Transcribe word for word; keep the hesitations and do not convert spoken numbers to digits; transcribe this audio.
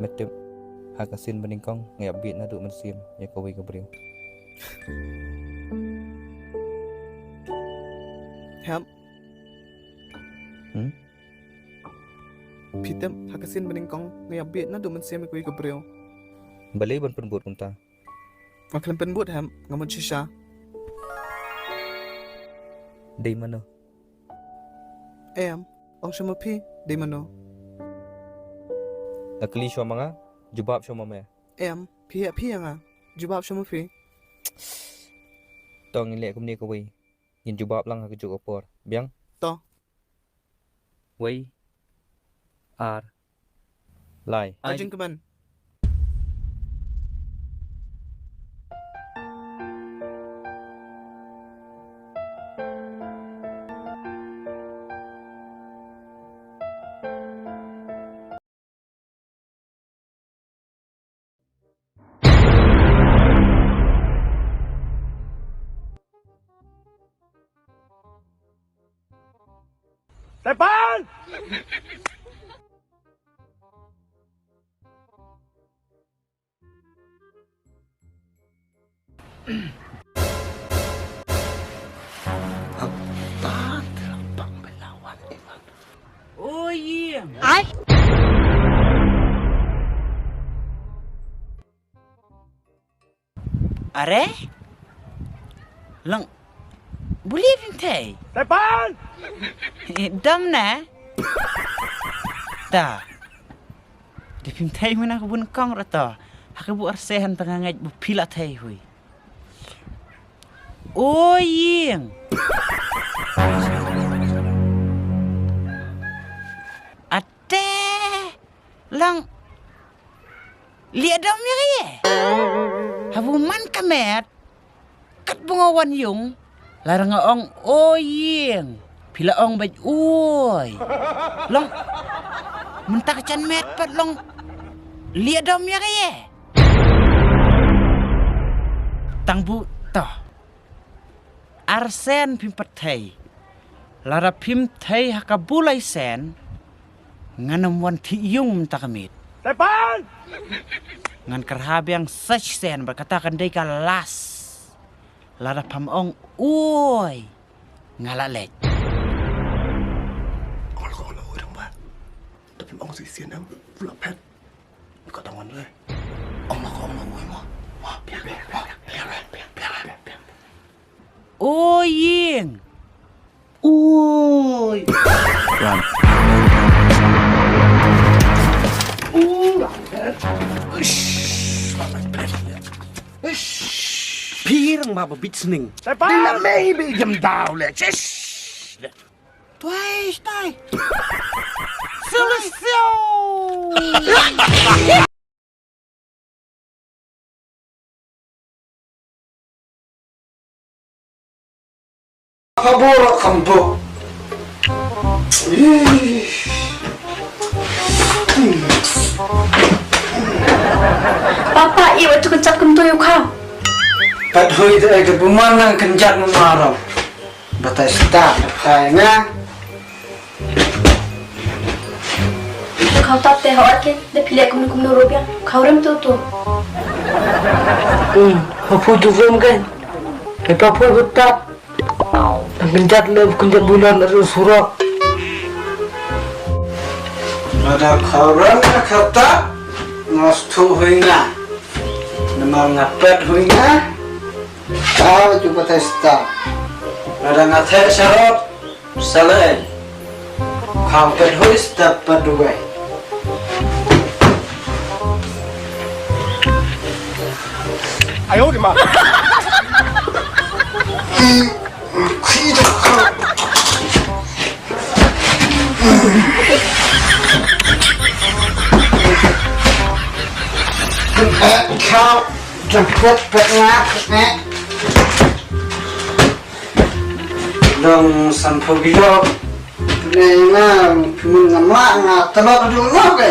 Me tip, ha ka sien banyngkong nga ïa bieit naduh mynsiem ïa kawei ka briew. Hep. Hmm? Phi tip, ha ka sien banyngkong nga ïa bieit naduh mynsiem ïa kawei ka briew. Balei ban pynbud kumta? Nga khlem pynbud hep, nga mut shisha. Dei mano? Em, ong sha ma phi, dei mano? Nga kylli shuwa ma nga, jubab shuwa ma me. Em, phi ïa phi ïa nga, jubab shuwa ma phi. To ngin leh kumne kawei. Ngin jubab lang ha kajuh ka por. Biang? To. Wei. Ar. Lai. Ka jingkmen. Tepan! Hatta terampang belawan Ivan. Oh, ïing. Ai. Are? Long. Buli phim thei. Tepan! Dam na. Ta. Te phim thei mena ka bun kong rato. Ha ka bu arse han tanga ngait bu pila thei hui. O ïing. Ate. Long. Lieh dom ïa ka ïe. Habu man ka met. Kat ba nga wan ïung. Lada nga ong o ïing. Phi la ong bad oi. Long. Mynta ka jan met pat long. Lieh dom ïa ka ïe. Tang bu to. Ar sen phim pat thei. Lada phim thei ha ka bu lai sen. Ngan ym wan thik ïung mynta ka miet. Tepan! Ngan kyrha biang sa shisien bad kata kan dei ka last. Lada pham ong oi. Nga la leit. Ol ko ol oi dang ba. Tapi ong shisien em. Pula pet. Ko tang wan re. Ong la ko ong la oi mo. Wa, pia, pia, pia. O ïing. Oi. Run. Ush. Ush. Pirang ma ba bit sning. Tepan! Dila mei bi jam daw le. Shish. Tuai, tuai. Silisio. Pabor kampo. Papa, i wa tu kynjat kumto ïa u khaw. Pat hui de ai de buman nang kynjat mamaram. Batai sita, batai nga. Khaw tap te ha orke, da phi leh kumno kumno ruh biang. Khaw rem tu tu. Hmm, ha phu tu rem kan. Lepa phu ku tap. Nang kynjat le, kynjat bulan ada surok. Lada khaw rem na khaw tap. Ngas tu hui nga. Namar nga pet hui nga. Khaw ju batai sita. Lada nga theh sharot. Saleh. Khaw pet hui step pet duwai. Ayo di ma. Khaw jemput pet nga pet nga. Dong sanphew kilo. Pynai nga, pynai nga ma nga talo ka dulu ke.